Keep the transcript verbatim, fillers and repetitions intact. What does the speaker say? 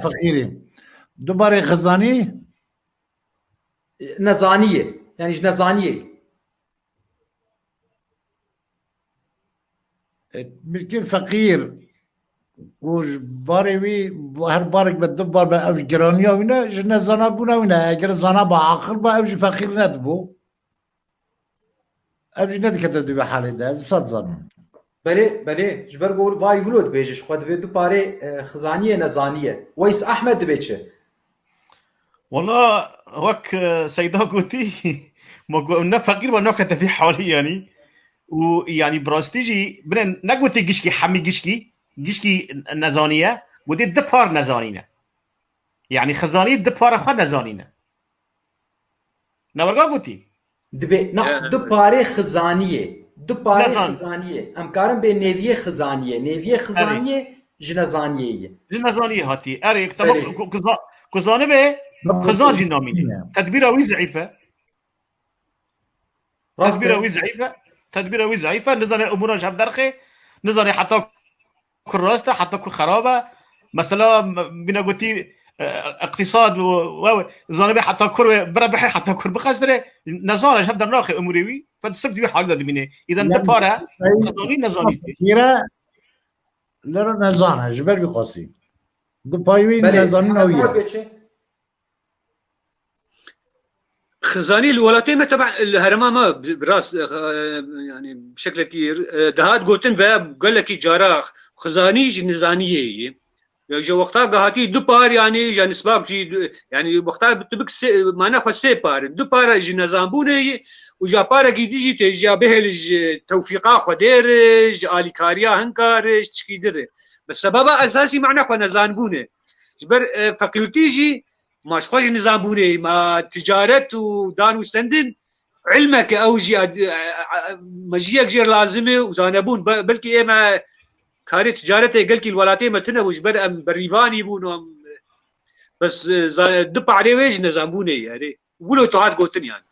feqîrî. Dubarê xizanî? Nezaniyê. Yani ji nezaniyê. E, milkê feqîr û ji barê wî her barek be du bar be ev ji giraniya wî ne, ji nezanabûna wî ne. Eger zana be aqil be ev jî feqîr nedibû. Ev jî nedikete di vê halê de, ez wisa dizanim. Belê, belê, ji ber ku vay wilo dibêje, ji xwe dibê du parê, e, xizaniyê nezaniyê. Weys Ahmed dibê çi? Wala, wek, e, Seyda gotî, ma ku ne feqîr be nakete vî halî yanî. Û yanî bi rastî jî binê negotî gişkî hemî gişkî, gişkî nezaniye, gotî du par nezanîne. Yanî xizanî du para xwe nezanîne. Ne werga gotî? Dibê, na, He. du parê xizaniyê. Du parê Nezan. xizaniyê. Em karin bê nêviyê xizaniyê. Nêviyê Erê. xizaniyê ji nezaniyê ye. Ji nezaniyê hatî. Erê, tamam, Erê. ku, ku za-, ku zanibe, Tamam. xizan jî namîne. Yine. Tedbîra wî zeîf e. Rast Tedbîra e. wî zeîf e. Tedbîra wî zeîf e. Nizane umûran ji hev derxê. Nizane heta ku rast e, heta ku xerab e. Mesela, m-, bîne gotî, e, iqtîsad û, û, û, zanibe heta kur wê bire bihê, heta kur bixestirê. Nezane, ji hev dernaxe umûrê wî. Fe sirf di wî halî de dimîne. Îden Yani, dipare, Sayın xizanî nezanî. Fakire, lero nezane, ji ber vî xwesî. Du pay wî Belê, nezanîn ew Mehmet ye. Murat Bey çi? Xizanî li welatê me, teben li herêma me bi, bi rast, e, yani bi şeklekî, e, dihat gotin ve gelekî cara xizanî ji nizaniyê ye. Ya ji wexta ku hatî du par, yani ji nisbak jî du, yani wexta tu bik sê, mane xwe sê par in. Du par ji nezanbûnê ye û ja parekî dî jî tê ji ya bihêl ji tewfîqa Xwedê re, ji alîkariya hinka re, ji tişkî din re. Bi sebeba esasî mane xwe nezanbûnê. Ji ber, e, feqîrtî jî Ma ji xwe jî nizanbûnê, ma ticaret û dan û stendin ilmeke ew jî ad-, a-, a-, mejiyek jê lazim e û zanebûn. Be-, belkî ê me karê ticaretê gelkî li welatê me tune bû, ji ber em berîvanî bûn û em, bes, e, za-, du parê wê ji nezanbûnê ye, erê. Wilo tu hat gotin yani.